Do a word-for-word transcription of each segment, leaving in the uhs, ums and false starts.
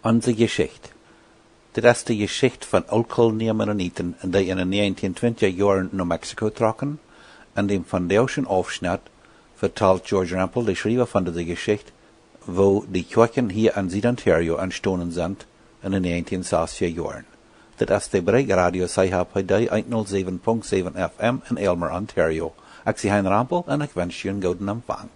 Onse Jeschicht. Dit es de Jeschicht von Ooltkolonia Mennoniten, dee en de 1920 Joaren no Mexiko trocken. En däm vondoagschen Aufschnett vetalt George Rempel, de Schriewa von dise Jeschicht, woo de Kjoakjen hia en Sied-Ontario entstonen sent en de 1960 Joaren. Dit es de Brigj Radio C H P D 107.7 F M en Aylmer, Ontario. Ekj sie Hein Rempel un ekj wensch junt eenen gooden Empfang.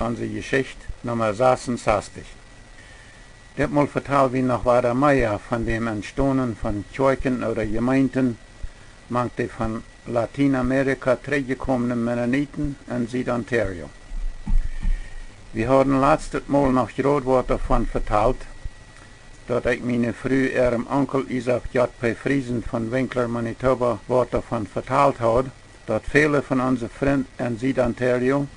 Onse Jeschicht Numma sasunsastich. Ditmol vetal wie noch wieda mea von däm Entstonen von Kjoakjen ooda Jemeenten mank de von Latienamerika trigjjekomne Mennoniten en Sied-Ontario. Wie hauden latstet Mol noch jrod waut doavon vetalt, daut ekj miene Fru äarem Onkel Isaak J. P. Friesen von Winkler, Manitoba, waut doavon vetalt haud, daut väle von onse Frind en Sied-Ontario,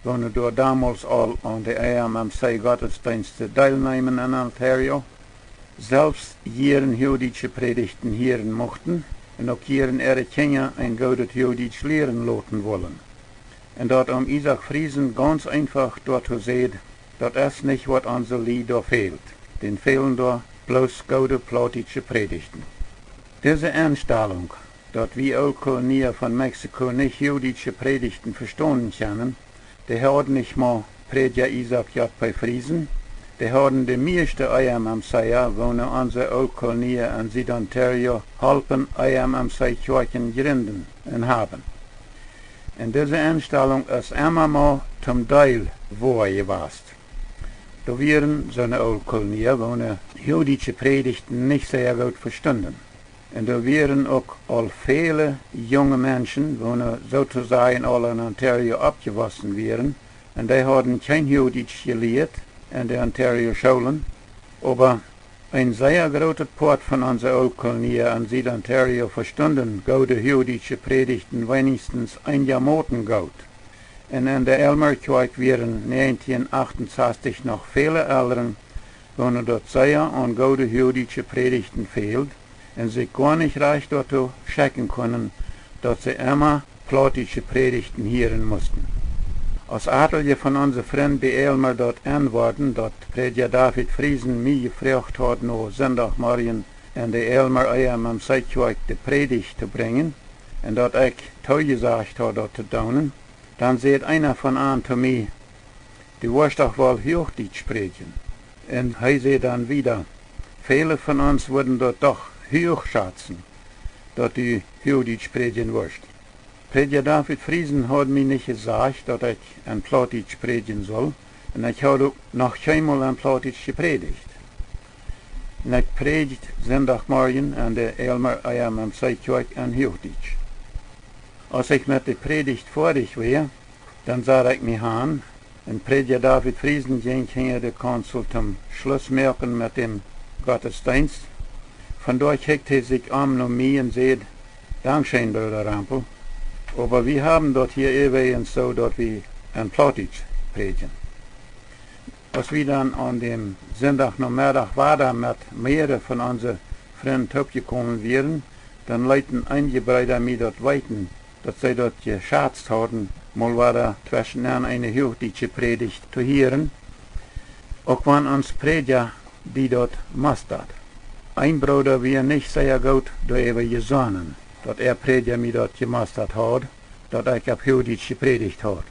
woone doa donmols aul aun de E M M C Gottesdeenste deelneemen en Ontario, selfst jieren huagdietsche Prädichten hieren muchten un uk jieren äare Kjinja een goodet Huagdietsch lieren loten wullen. Un daut Om Isaak Friesen gaunz eenfach doatoo säd: "Daut es nich, waut onse Lied doa fält. Dän fälen doa bloos goode plautdietsche Prädichten." Dise Enstalunk, daut wie Ooltkolonia von Mexiko nich huagdietsche Prädichten vestonen kjennen, dee haud nich mau Prädja Isaak J. P. Friesen, dee hauden de mieeschte E M M C-a, woone onse Ooltkolonia en Sied-Ontario holpen E M M C Kjoakjen jrinden un haben. Un dise Enstalunk es emma mau toom Deel woa jewast. Doa wieren soone Ooltkolonia, woone huagdietsche Prädichten nich sea goot vestunden. Un doa wieren uk aul väle junge Menschen, woone sotosajen aul en Ontario oppjewossen wieren, un dee hauden kjeen Huagdietsch jelieet en de Ontario Schoolen, oba een sea grootet Poat von onse Ooltkolonia en Sied-Ontario vestunden goode huagdietsche Prädichten weenichstens eenjamoten goot. Un en de Aylmer Kjoakj wieren 1968 noch väle Elren, woone daut sea aun goode huagdietsche Prädichten fäld un sikj goanich rajcht doatoo schekjen kunnen, daut see emma plautdietsche Prädichten hieren musten. Aus atelje von onse Frind bie Aylmer daut enn worden, daut Prädja David Friesen mie jefroacht haud, no Sindachmorjen en de Aylmer E M M C Kjoakj de Prädicht to brinjen, un daut ekj toojesajcht haud, daut to doonen, dan säd eena von an to mie: "Du woascht doch woll Huagdietsch prädjen." Un hee säd dan wieda: "Väle von ons wudden daut doch huach schazen, daut du Huagdietsch prädjen woascht." Prädja David Friesen haud mie nich jesajcht, daut ekj en Plautdietsch prädjen sull, un ekj haud uk noch kjeenmol en Plautdietsch jeprädicht. Un ekj prädjd Sindachmorjen en de Aylmer E M M C Kjoakj en Huagdietsch. Aus ekj met de Prädicht foadich wia, dan sad ekj mie han, un Prädja David Friesen jinkj hinja de Kaunzel toom Schluss moaken met däm Gottesdeenst. Von doa kjikjt hee sikj om no mie un säd: "Dankscheen, Brooda Rempel, oba wie haben daut hia äwajens soo, daut wie en Plautdietsch prädjen." Aus wie dan aun däm Sindach Nomeddach wada met mearere von onse Frind toopjekomen wieren, dan leeten eenje Breeda mie daut weeten, daut see daut jeschazt hauden, mol wada tweschen an eene huagdietsche Prädicht to hieren, uk wan ons Prädja dee daut mostat. Een Brooda wia nich sea goot doaräwa jesonnen, daut äa Prädja mie daut jemostat haud, daut ekj opp Huagdietsch jeprädicht haud.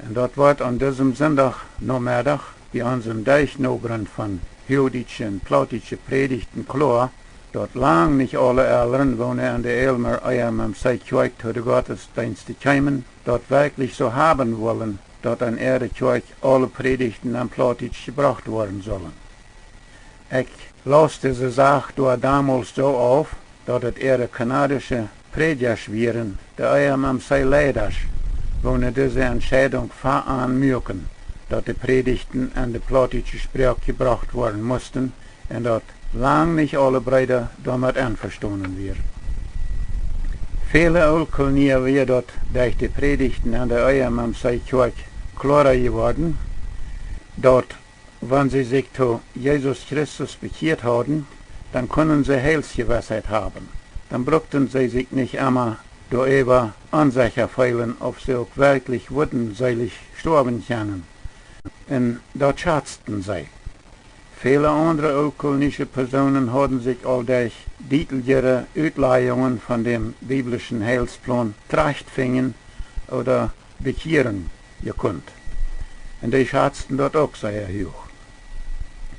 Un daut wort aun disem Sindach Nomeddach bie onsem Derchnobren von huagdietsche un plautdietsche Prädichten kloa, daut lang nich aule Elren, woone en de Aylmer E M M C Kjoakj to de Gottesdeenste kjeemen, daut werkjlich soo haben wullen, daut en äare Kjoakj aule Prädichten en Plautdietsch jebrocht woaren sullen. Ekj laus dise Sach doa donmols soo auf, daut et äare kanadische Prädjasch wieren, de E M M C Leidasch, woone dise Entscheidunk fa an muaken, daut de Prädichten en de plautdietsche Sproak jebrocht woaren musten, un daut lang nich aule Breeda doamet envestonen wieren. Väle Ooltkolonia wia daut derch de Prädichten en de E M M C Kjoakj kloara jeworden, daut Wan see sikj to Jesus Christus bekjieet hauden, dan kunnen see Heilsjewissheit haben. Dan bruckten see sikj nich emma doaräwa onsecha feelen, auf see uk werkjlich wudden seelich stoawen kjennen. Un daut schatzten see. Väle aundre ooltkolonische Persoonen hauden sikj aul derch dietlichere Utlajungen von däm biblischen Heilsplaun trajchtfinjen ooda bekjieren jekunt. Un dee schatzten daut uk sea huach.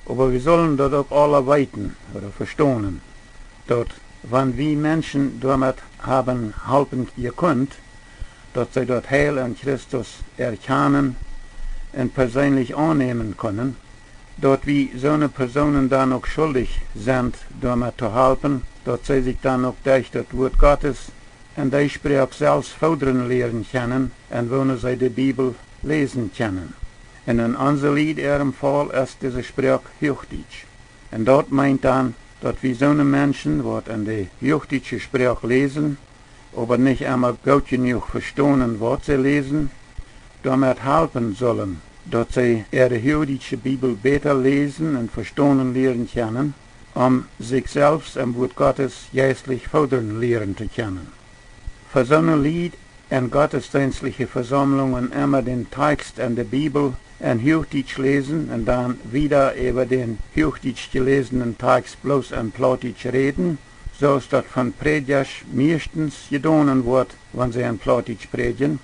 Oba wie sullen daut uk aula weeten ooda vestonen, daut wan wie Menschen doamet haben halpen jekunt, daut see daut Heil en Christus erkjanen un perseenlich aunnämen kunnen, daut wie soone Persoonen dan uk schuldich sent doamet to halpen, daut see sikj dan uk derch daut Wuat Gottes en dee Sproak selfst fodren lieren kjennen un woone see de Bibel läsen kjennen. Un en onse Lied äarem Faul es dise Sproak Huachdietsch. Un daut meent dan, daut wie soone Menschen, waut en de huachdietsche Sproak läsen, oba nich emma goot jenuach vestonen, waut see läsen, doamet halpen sullen, daut see äare huachdietsche Bibel bäta läsen un vestonen lieren kjennen, om sikj selfst em Wuat Gottes jeistlich fodren lieren to kjennen. Fa soone Lied en gottesdeenstliche Vesaumlungen emma dän Takjst en de Bibel en Huachdietsch läsen un dan wieda äwa dän Huachdietsch jeläsenen Takjst bloos en Plautdietsch räden, soo aus daut von Prädjasch mieeschtens jedonen woat, wan see en Plautdietsch prädjen,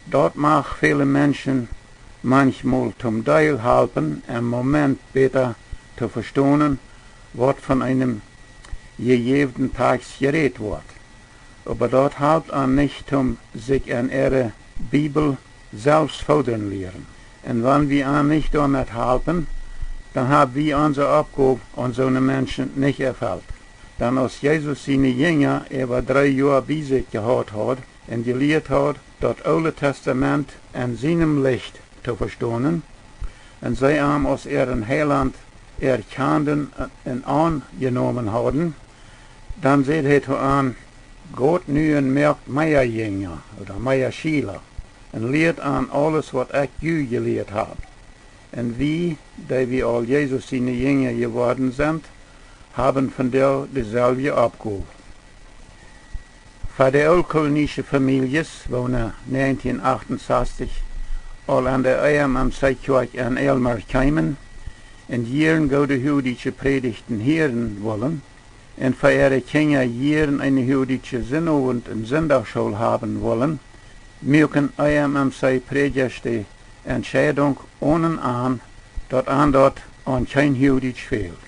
daut mach väle Menschen manchmol toom Deel halpen, em Moment bäta to vestonen, waut von eenem jejäwnen Takjst jerät woat. Oba daut halpt an nich toom sikj en äare Bibel selfst fodren lieren. Un wan wie an nich doamet halpen, dan hab wie onse Oppgow aun soone Menschen nich erfelt. Dan aus Jesus siene Jinja äwa dree Joa bie sikj jehaut haud un jelieet haud, daut Oole Testament en sienem Licht to vestonen, un see am aus äaren Heilaunt erkjanden un aunjenomen hauden, dan säd hee to an: "Got nu un moakt mea Jinja ooda mea Schiela, un lieet an aules, waut ekj ju jelieet hab." Un wie, dee wie aul Jesus siene Jinja jeworden sent, haben vondoag deeselwje Oppgow. Fa de ooltkolonische Famieljes, woone näajentieen acht un sastich aul aun de E M M C Kjoakj en Aylmer kjeemen un jieren goode huachdietsche Prädichten hieren wullen, un fa äare Kjinja jieren eene huachdietsche Sinnowent- un Sindachschool haben wullen, muaken E M M C Prädjasch de Entscheidunk onen an, daut an daut aun kjeen Huachdietsch fäld.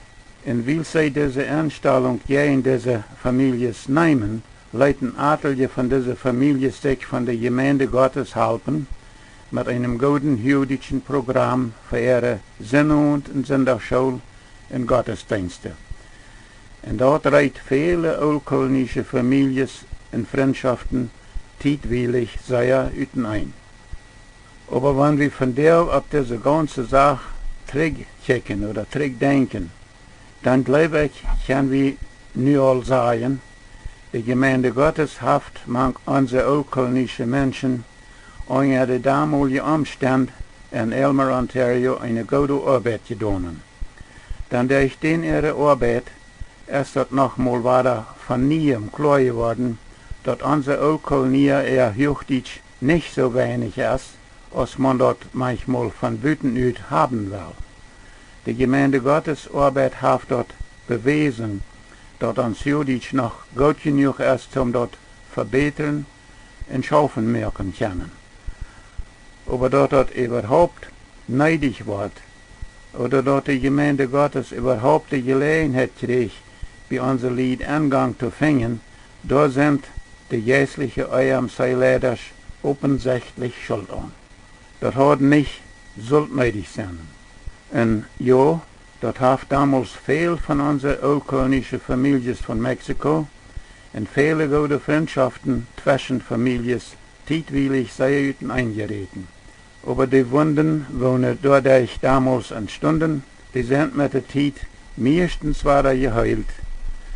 Un wiels see dise Enstalunk jäajen dise Famieljes neemen, leeten atelje von dise Famieljes sikj von de Jemeent Gottes halpen met eenem gooden huachdietschen Program fa äare Sinnowent- un Sindachschool un Gottesdeenste. Un daut reet väle ooltkolonische Famieljes un Frintschoften tietwielich sea uteneen. Oba wan wie vondoag opp dise gaunze Sach trigjkjikjen ooda trigjdenkjen, dan jleew ekj, kjenn wie nu aul sajen, de Jemeent Gottes haft mank onse ooltkolonische Menschen unja de damolje Omstend en Aylmer, Ontario, eene goode Oabeit jedonen. Dan derch dän äare Oabeit es daut nochmol wada von nieem kloa jeworden, daut onse Ooltkolonia äa Huachdietsch nich soo weinich es, aus maun daut manchmol von buten ut haben well. De Jemeent Gottes Oabeit haft daut bewäsen, daut ons Huachdietsch noch goot jenuach es, om daut vebätren un schaufen moaken kjennen. Oba daut daut äwahaupt needich woat, ooda daut de Jemeent Gottes äwahaupt de Jeläajenheit kjrieech, bie onse Lied Engank to finjen, doa sent de jeistliche E M C Leidasch opensechtlich schult aun. Daut haud nich sullt needich sennen. Un jo, daut haft domols väl von onse ooltkolonische Famieljes von Mexiko un väle goode Frintschoften tweschen Famieljes tietwielich sea uteneen jeräten. Oba de Wunden, woone doaderch domols entstunden, dee sent met de Tiet mieeschtens wada jeheelt.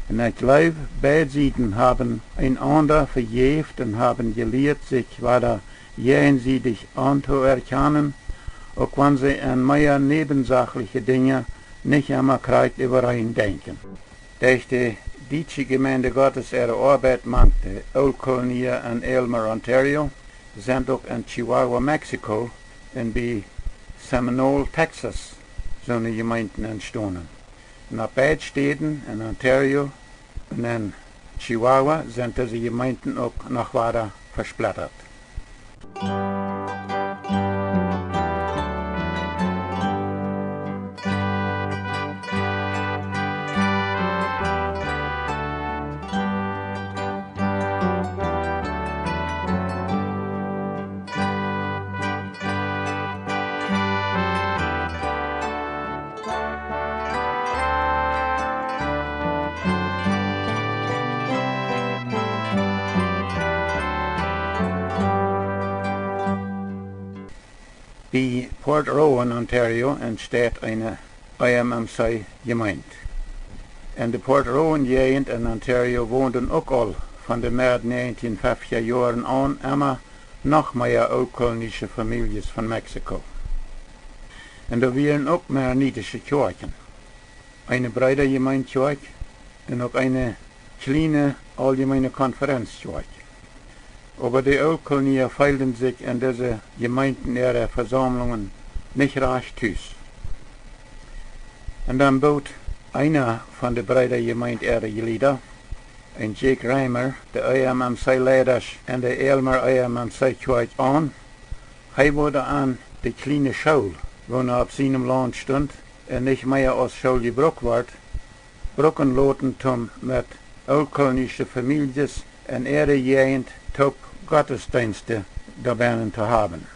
Un ekj jleew, beid Sieden haben eenaunda vejäft un haben jelieet, sikj wada jäajensiedich auntoerkjanen, uk wan see en mea näbensachliche Dinja nich emma krakjt äwareen denkjen. Derch de dietsche Jemeent Gottes äare Oabeit mank de Ooltkolonia en Aylmer, Ontario, sent uk en Chihuahua, Mexiko, un bie Seminole, Texas, soone Jemeenten entstonen. Un opp beid Städen, en Ontario un en Chihuahua, sent dise Jemeenten uk noch wieda vesplettat. Bie Port Rowan, Ontario, entsteit eene E M M C Jemeent. En de Port Rowan Jäajent en Ontario wonden uk aul von de Med näajentieen feftja Joaren aun emma noch mea ooltkolonische Famieljes von Mexiko. Un doa wieren uk mennonitische Kjoakjen, eene Breedajemeent Kjoakj un uk eene kjliene Auljemeene Konferenz Kjoakj. Oba de Ooltkolonia feelden sikj en dise Jemeenten äare Vesaumlungen nich rajcht tus. Un dan bood eena von de Breedajemeent äare Jlieda, een Jake Reimer, de E M M C Leidasch en de Aylmer E M M C Kjoakj aun, hee wudd an de kjliene School, woone opp sienem Launt stunt un nich mea aus School jebrukt wort, bruken loten, toom met ooltkolonische Famieljes en äare Jäajent toop Gottesdeenste doabennen to haben.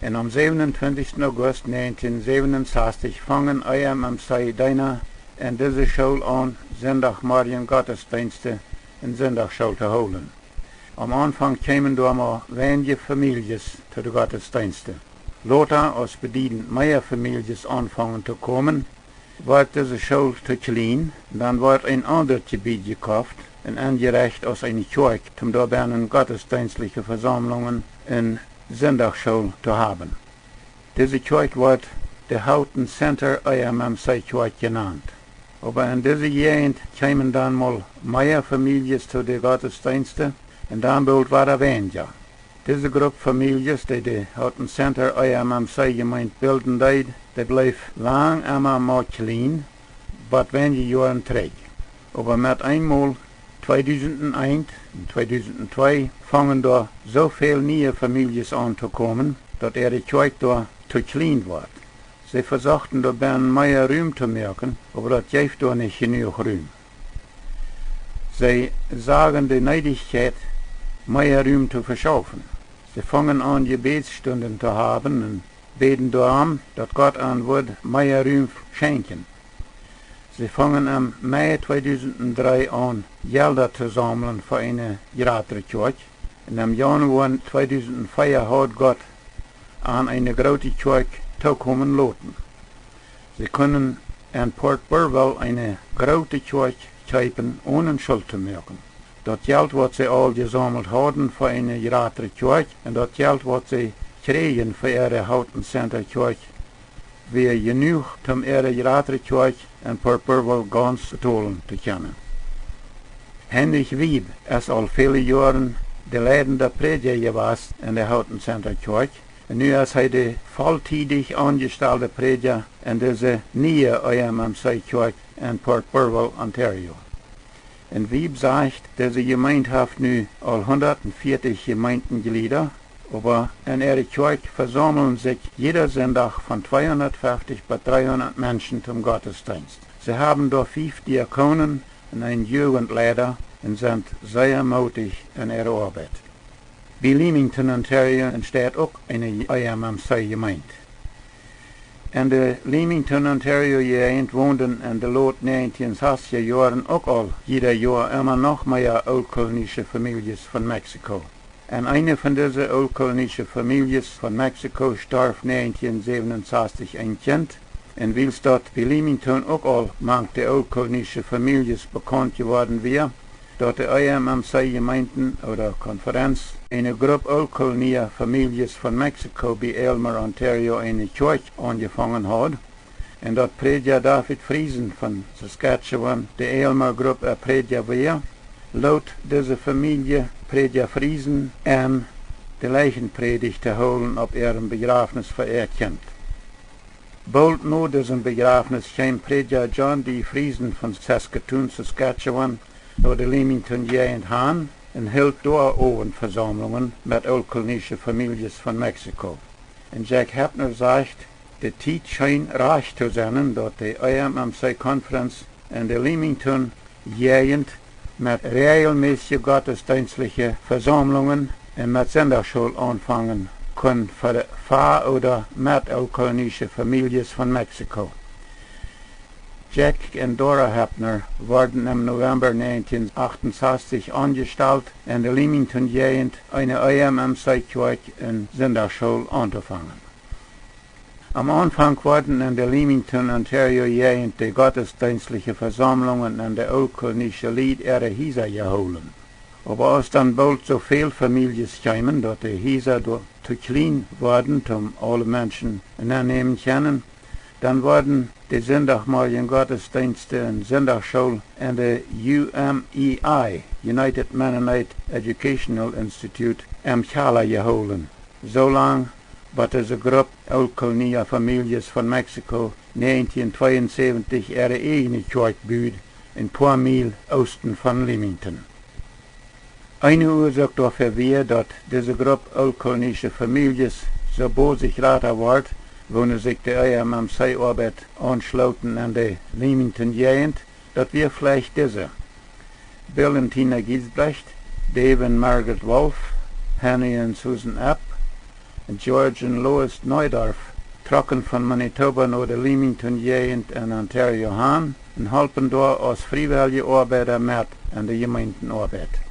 Un aum säwenuntwintichsten August näajentieen säwenunsastich fungen E M M C Deena en dise School aun, Sindachmorjen Gottesdeenste un Sindachschool to hoolen. Aum Aunfank kjeemen doa mau weinje Famieljes to de Gottesdeenste. Lota, aus bediedent mea Famieljes aunfungen to komen, wort dise School to kjlien, dan wort een aundret Jebied jekoft un enjerecht aus eene Kjoakj, toom doabennen gottesdeenstliche Vesaumlungen un Sindachschool to haben. Dise Kjoakj wort de Houghton Center E M M C Kjoakj jenant. Oba en dise Jäajent kjeemen dan mol mea Famieljes to de Gottesdeenste un dan boolt wada weinja. Dise Grupp Famieljes, dee de Houghton Center E M M C Jemeent bilden deed, dee bleef lang emma mau kjlien, bot weinje Joaren trigj. Oba met eenmol, tweedusent eent un tweedusent twee, fungen doa soo väl niee Famieljes aun to komen, daut äare Kjoakj doa to kjlien wort. See vesochten doabennen mea Rum to moaken, oba daut jeef doa nich jenuach Rum. See sagen de Needichkjeit, mea Rum to veschaufen. See fungen aun, Jebädsstunden to haben un bäden doarom, daut Gott an wudd mea Rum schenkjen. See fungen em Mei tweedusent dree aun, Jelda to saumlen fa eene jratre Kjoakj, un em Januoa tweedusent vea haud Gott an eene groote Kjoakj tookomen loten. See kunnen en Port Burwell eene groote Kjoakj kjeepen, onen Schult to moaken. Daut Jelt, waut see aul jesaumelt hauden fa eene jratre Kjoakj un daut Jelt, waut see kjrieejen fa äare Houghton Center Kjoakj, wia jenuach, toom äare jratre Kjoakj en Port Burwell gaunz betolen to kjennen. Heinrich Wiebe es aul väle Joaren de leidende Prädja jewast en de Houghton Center Kjoakj, un nu es hee de volltiedich aunjestalde Prädja en dise niee E M M C Kjoakj en Port Burwell, Ontario. Un Wiebe sajcht, dise Jemeent haft nu aul hundatveatich Jemeentenjlieda, oba en äare Kjoakj vesaumlen sikj jieda Sindach von tweehundatfeftich bat dreehundat Menschen toom Gottesdeenst. See haben doa fief Diakonen un een Jugendleida un sent sea mootich en äare Oabeit. Bie Leamington, Ontario, entsteit uk eene E M M C Jemeent. En de Leamington, Ontario Jäajent wonden en de lot näajentieen sastja Joaren uk aul jieda Joa emma noch mea ooltkolonische Famieljes von Mexiko. En eene von dise ooltkolonische Famieljes von Mexiko storf näajentieen säwenunsastich een Kjint, un wiels daut bie Leamington uk aul mank de ooltkolonische Famieljes bekaunt jeworden wia, daut de E M M C Jemeenten ooda Konferenz eene Grupp Ooltkolonia Famieljes von Mexiko bie Aylmer, Ontario, eene Kjoakj aunjefongen haud, un daut Prädja David Friesen von Saskatchewan de Aylmer Grupp äa Prädja wia, lood dise Famielje Prädja Friesen en, de Leichenprädicht to hoolen opp äa Bejrafnis fa äa Kjint. Boolt no disen Bejrafnis kjeem Prädja John D. Friesen von Saskatoon, Saskatchewan, no de Leamington Jäajent han un hilt doa Owentvesaumlungen met ooltkolonische Famieljes von Mexiko. Un Jack Heppner sajcht, de Tiet scheen rajcht to sennen, daut de E M M C Konferenz en de Leamington Jäajent met räajelmässje gottesdeenstliche Vesaumlungen un met Sindachschool aunfangen kunn fa de, fa ooda met ooltkolonische Famieljes von Mexiko. Jack un Dora Heppner worden em November negentien achtundsastich aunjestalt, en de Leamington Jäajent eene E M M C Kjoakj un Sindachschool auntofangen. Aum Aunfank worden en de Leamington, Ontario Jäajent de gottesdeenstliche Vesaumlungen en de ooltkolonische Lied äare Hiesa jehoolen. Oba aus dan boolt soo väl Famieljes kjeemen, daut de Hiesa doa to kjlien worden, om aule Menschen nenämen kjennen, dan worden de Sindachmorjen Gottesdeenste un Sindachschool en de U M E I, United Mennonite Educational Institute, em Kjalla jehoolen, soo lang, bat dise Grupp Ooltkolonia Famieljes von Mexiko negentien tweeunsäwentich äare ieejne Kjoakj bud, een poa Miel oosten von Leamington. Eene Uasoak doafäa wia, daut dise Grupp ooltkolonische Famieljes soo bosich lota wort, woone sikj de E M M C Oabeit aunschlooten en de Leamington Jäajent, daut wia veleicht dise: Bill un Tina Giesbrecht, Dave un Margaret Wolf, Henry un Susan Epp, un George un Lois Neudorf trocken von Manitoba no de Leamington Jäajent en Ontario han un holpen doa aus friewelje Oabeida met en de Jemeentenoabeit.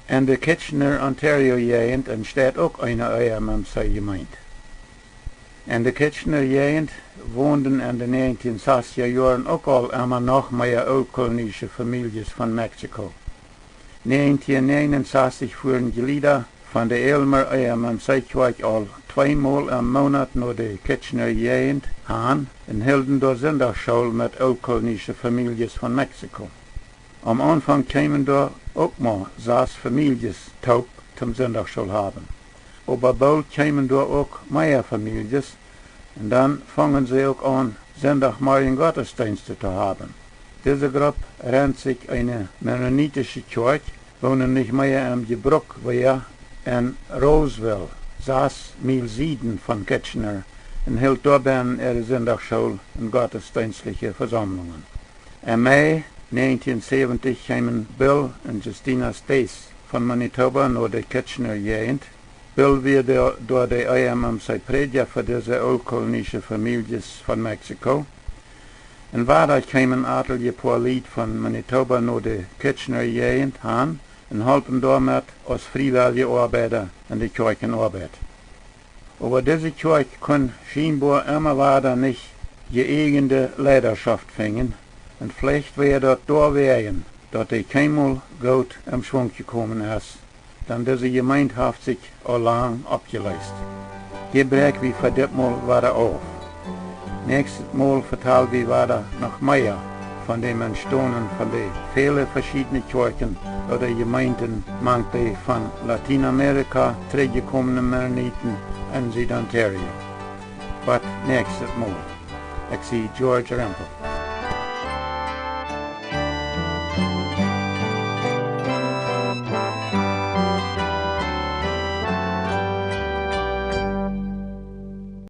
En de Kitchener, Ontario Jäajent entsteit uk eene E M M C Jemeent. En de Kitchener Jäajent wonden en de negentien sastja Joaren uk aul emma noch mea ooltkolonische Famieljes von Mexiko. Negentien näajenunsastich fuaren Jlieda von de Aylmer E M M C Kjoakj aul tweemol em Moonat no de Kitchener Jäajent han un hilden doa Sindachschool met ooltkolonische Famieljes von Mexiko. Aum Aunfank kjeemen doa uk mau sas Famieljes toop toom Sindachschool haben. Oba boolt kjeemen doa uk mea Famieljes, un dan fungen see uk aun, Sindachmorjen Gottesdeenste to haben. Dise Grupp rent sikj eene mennonitische Kjoakj, woone nich mea em Jebruck wia, en Roseville, sas Miel Sieden von Kitchener, un hilt doa bennen äare Sindachschool un gottesdeenstliche Vesaumlungen. Em Mai negentien säwentich kjeemen Bill un Justina Stace von Manitoba no de Kitchener Jäajent. Bill wia de, doa de E M M C Prädja fa dise ooltkolonische Famieljes von Mexiko. Un wada kjeemen atelje poa Lied von Manitoba no de Kitchener Jäajent han un holpen doamet aus friewelje Oabeida en de Kjoakjenoabeit. Oba dise Kjoakj kunn schienboa emma wada nich jeeejende Leidaschoft finjen, un veleicht wia daut doawäajen, daut dee kjeenmol goot em Schwunk jekomen es, dan dise Jemeent haft sikj aul lang oppjeleest. Hia bräakj wie fa dit Mol wada auf. Näakjstet Mol vetal wie wada noch mea von däm Entstonen von de väle veschiedne Kjoakjen ooda Jemeenten mank de von Latienamerika trigjjekomne Mennoniten en Süd-Ontario. Bat näakjstet Mol, ekj sie George Rempel.